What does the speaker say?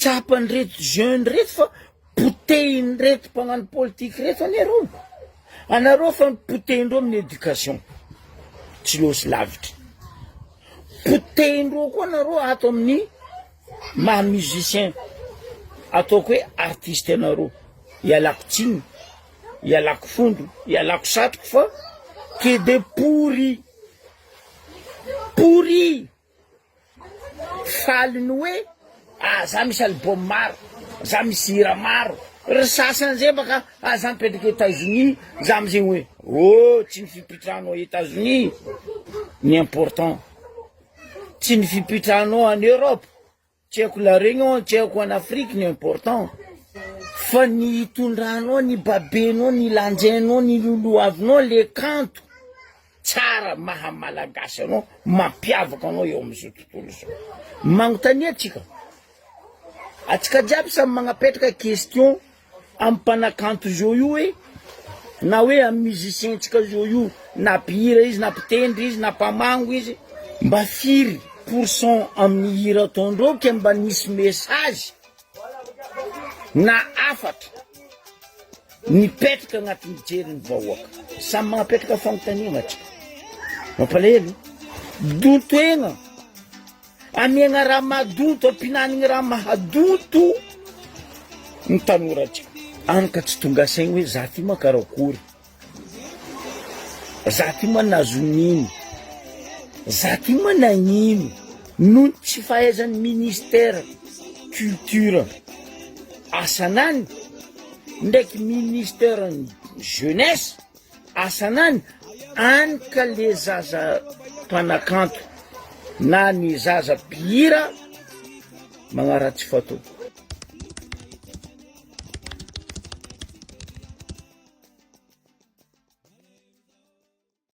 Tsapan'ireto jeunes reto fa potehin'ireto mpagnano politique reto anie reo. Anareo fa potehin-dreo amin'ny éducation, tsy lôsy lavitra. Potehin-dreo koa anareo ato amin'ny maha musicien, ataoko hoe artiste anareo. Ialako tsiny, ialako fondro, ialako satroko fa que des pourris, pourris. Faly ny hoe ah za misy album maro, za misy hira maro, ry sasany zay baka ah za mipetraka Etats Unis, za amizay hoe oh tsy ny fipetrahanao Etats Unis ny important, tsy ny fipetrahanao any Europe, tsy haiko la Réunion, tsy haiko any Afrique ny important, fa ny hitondranao ny babenao, ny lanjainao, ny lolohavinao le kanto. Tsara maha malagasy anao, mampiavaka anao eo amin'izao tontolo izao. Magnontania antsika, antsika jiaby samy magnapetraka question amin'ny mpanakanto zao io hoe, na hoe amin'ny musicien tsika zao io, na mpihira izy, na mpitendry izy, na mpamango izy, mba firy pour cent amin'ny hira ataondreo ke mba nisy message na hafatra Mipetraka agnatin'ny jerin'ny vahoaka. Samy magnapetraka fagnontaniagna atsika. Mampalahelo. Dontoegna. Amiagna raha madonto, ampinanigny raha mahadonto ny tanorantsika. Any ka tsy tonga saigny hoe za ty ma karakory. Za ty ma nahazo nino. Za ty ma nagnino. Noho ny tsy fahaizan'ny ministère culture asanany ndraiky ministère ny jeunesse asanany any ka le zaza mpanakanto na ny zaza mpihira magnaratsy fatao.